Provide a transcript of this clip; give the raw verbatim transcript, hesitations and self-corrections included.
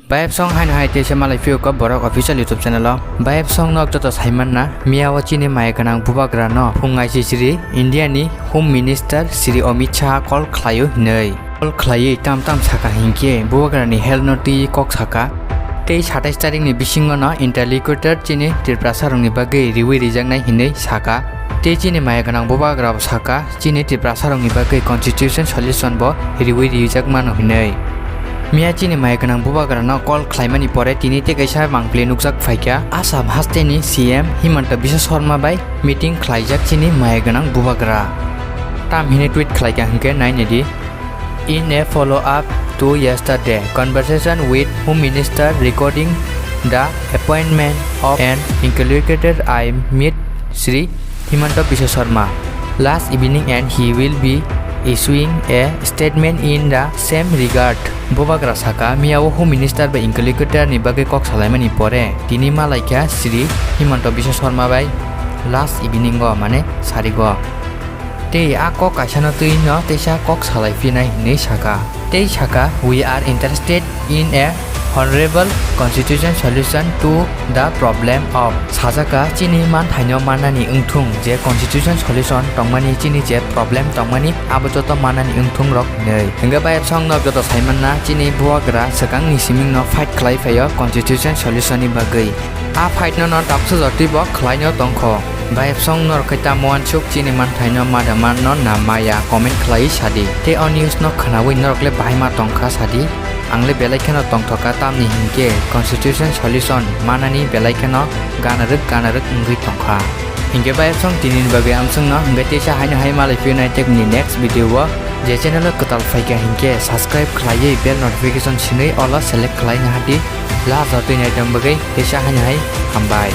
Bayapsong haino hai teisa malai phiyokha borok official YouTube channel o. Bayapsong nok joto saimanna, miya o chini maya gwnang bubagra no phung aisisiri India ni Home Minister Shri Amit Shah call khlaio hinwi. Call khlaiwi tam tam saka hinkhe bubagra ni health no twi kok saka. Tei satais tarik ni bisingo no interlocutor chini Tiprasa rok ni bagwi riwi rijaknai hinwi saka. Tei chini maya gwnang bubagra bo saka, chini Tiprasa rok ni bagwi constitution solution bo riwi rijak mano hinwi. Miya chini maya gwnang bubagra no call khlaimani pore tini tei kaisa mangpili nukjak phaikha Assam haste ni C M Himanta Biswa Sarma bai meeting khlaijak chini maya gwnang bubagra. Tam hinwi tweet khlaikha hinkhe nainidi. In a follow-up to yesterday conversation with Home Minister regarding the appointment of an interlocutor, I met Shri Himanta Biswa Sarma last evening and he will be issuing a statement in the same regard. Bubagra saka, miya o Home Minister bai interlocutor ni bagwi kok salaimani pore tini malaikha Shri Himanta Biswa Sarma bai last evening o, mane sarigo. Tei a kok kaisano twi no teisa kok salai phinai hinwi saka. Tei saka, "We are interested in a honorable constitution solution to the problem of," sajaka, chini manthaino manani wngthung je constitution solution tongmani, chini je problem tongmani abo joto manani wngthung rok hinwi. Hingke Bayapsong no joto saimanna chini bubagra swkangni siming no fight khlai phaio constitution solution ni bagwi. A fight no no tapsajak twi bo khlai no tongkho. Bayapsong norok khe tamo uansuk chini manthaino mada manno na maya comment khlaiwi sadi. Tei o news no khwnawi norok le bahai ma tongkha sadi. Ang le belai kheno tongthokha tamni hinkhe constitution solution manani belai kheno ganarwk ganarwk wngwi tongkha. Hinkhe Bayapsong tini ni bagwi amswkno hinkhe teisa haino hai malai phiyonai tei bini next video o je channel o kwtal phaikha hinkhe subscribe khlaiwi bell notification sinwi all o select khlaina hadi. Last o twi nai tong bagwi teisa haino hai hambai.